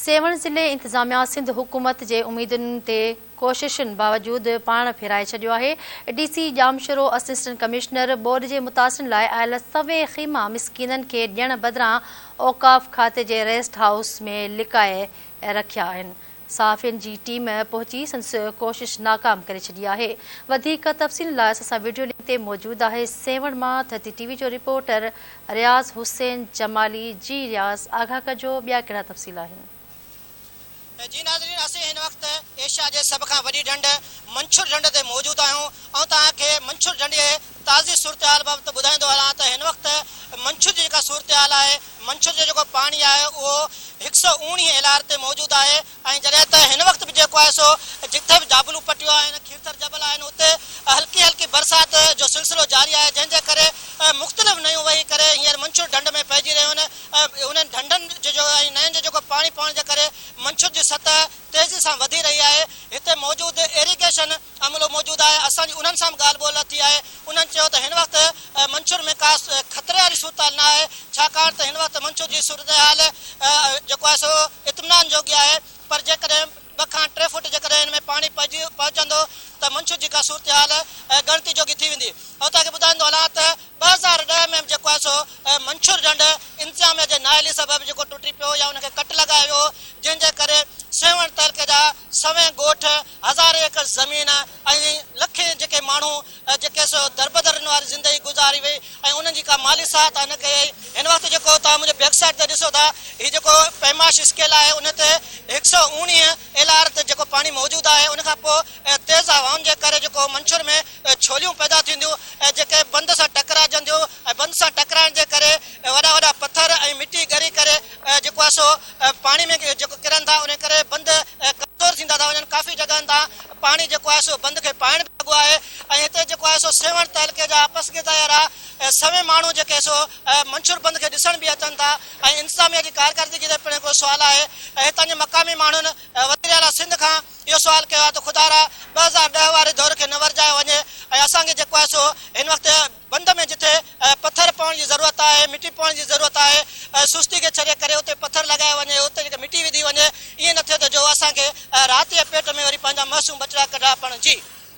سيوهڻ ضلعي انتظاميا سنڌ حڪومت جي اميدن تي ڪوششن باوجود پاڻ ڦيرائي ڇڏيو آهي، D C Jamshoro assistant commissioner ٻوڏ جي متاثرين لاء آيل سوين خيما مسڪينن کي ڏيڻ بدران اوقاف کاتي جي ريسٽ هائوس ۾ لڪائي رکيا آهن، صحافين جي ٽيم پهچي سندس ڪوشش ناڪام ڪري ڇڏي آهي. وڌيڪ تفصيل لاء اسان سان وڊيو لنڪ تي موجود آهي سيوهڻ مان ڌرتي ٽي وي جو رپورٽر رياض حسين جمالي جي رياض آگاهه ڪجو ٻيا ڪهڙا تفصيل آهن. جي ناظرين اسين هن وقت ايشيا جي سڀ کان وڏي ڍنڍ منڇر ڍنڍ تي موجود آهيون آئون توهان کي منڇر ڍنڍ جي تازي صورتحال بابت ٻڌائيندو هلان ته هن وقت منڇر جي جيڪا صورتحال آهي منڇر جو جيڪو پاڻي آهي اهو هڪ سئو اوڻيهه ايل آر تي موجود آهي ۽ جڏهن ته هن وقت به جيڪو آهي سو جتي به جابلو پٽيون آهن کيرٿر جبل آهن اتي هلڪي هلڪي برسات جو سلسلو جاري آهي جنهن جي ڪري مختلف نيون وهي ڪري هينئر منڇر ڍنڍ ۾ پئجي رهيون آهن انهن ڍنڍن جو ۽ نين جو جيڪو پاڻي پوڻ جي ڪري منڇر جي سطح تيزي سان وڌي رهي آهي هتي موجود ايريگيشن عملو موجود آهي، اسان جي انهن سان به ڳالهه ٻولهه ٿي آهي، انهن چيو ته هن وقت منڇر ۾ ڪا خطري واري صورتحال نه آهي، ڇاڪاڻ ته هن وقت منڇر جي صورتحال جيڪو آهي سو اطمينان جوڳي آهي پر جيڪڏهن ٻه کان ٽي فوٽ جيڪڏهن هن ۾ پاڻي پهچندو ته منڇر جي ڪا صورتحال ڳڻتي جوڳي ٿي ويندي. آئون توهان کي ٻڌائيندو هلان ته 2010 ۾ به جيڪو آهي سو منڇر ڍنڍ انتظاميا جي نااهلي سبب جيڪو ٽٽي پيو يا ان کي ڪٽ لڳايو ويو هو جنهن جي ڪري سيوهڻ تعلقي جا سوين ڳوٺ، هزارين ايڪڙ زمين ۽ لکين جيڪي ماڻهو جيڪي سو دربدرن واري زندگي گذاري وئي ۽ انهن جي ڪا مالي سهائتا نه ڪئي وئي. هن وقت جيڪو توهان منهنجي بيڪ سائيڊ تي ڏسو ٿا هي جيڪو پيماش اسڪيل آهي ان تي هڪ سئو اوڻيهه ايل آر تي جيڪو پاڻي موجود آهي ان کان پوء تيز هوائن جي ڪري جيڪو منڇر ۾ ڇوليون پيدا ٿينديون جيڪي بند سان ٽڪرائجنديون ۽ بند سان ٽڪرائڻ جي ڪري وڏا وڏا پٿر ۽ مٽي ڳري ڪري جيڪو آهي سو پاڻي ۾ جيڪو ڪرن ٿا ان ڪري بند ڪمزور ٿيندا ٿا وڃن ڪافي جڳهن تان پاڻي جيڪو آهي سو بند کي پائڻ به لڳو آهي ۽ هتي جيڪو آهي سو سيوهڻ تعلقي جا پسگردائي سوين ماڻهو جيڪي سو منڇر بند کي ڏسڻ به اچن ٿا ۽ انتظاميا جي ڪارڪردگي تي پڻ هڪڙو سوال آهي ۽ هتان جي مقامي ماڻهن وزيراعليٰ سنڌ کان اهو سوال ڪيو آهي ته خدارا 2010 واري دور کي نه ورجايو وڃي ۽ اسان کي جيڪو آهي سو هن وقت بند ۾ جتي پٿر پوڻ جي ضرورت آهي مٽي پوڻ جي ضرورت آهي سستي کي ڇڏي ڪري اتي پٿر لڳايو وڃي اتي جيڪي مٽي وڌي وڃي ائين نه ٿئي ته جو اسان کي رات جي پيٽ ۾ وري پنهنجا معصوم ٻچڙا ڪڍڻا پون جي.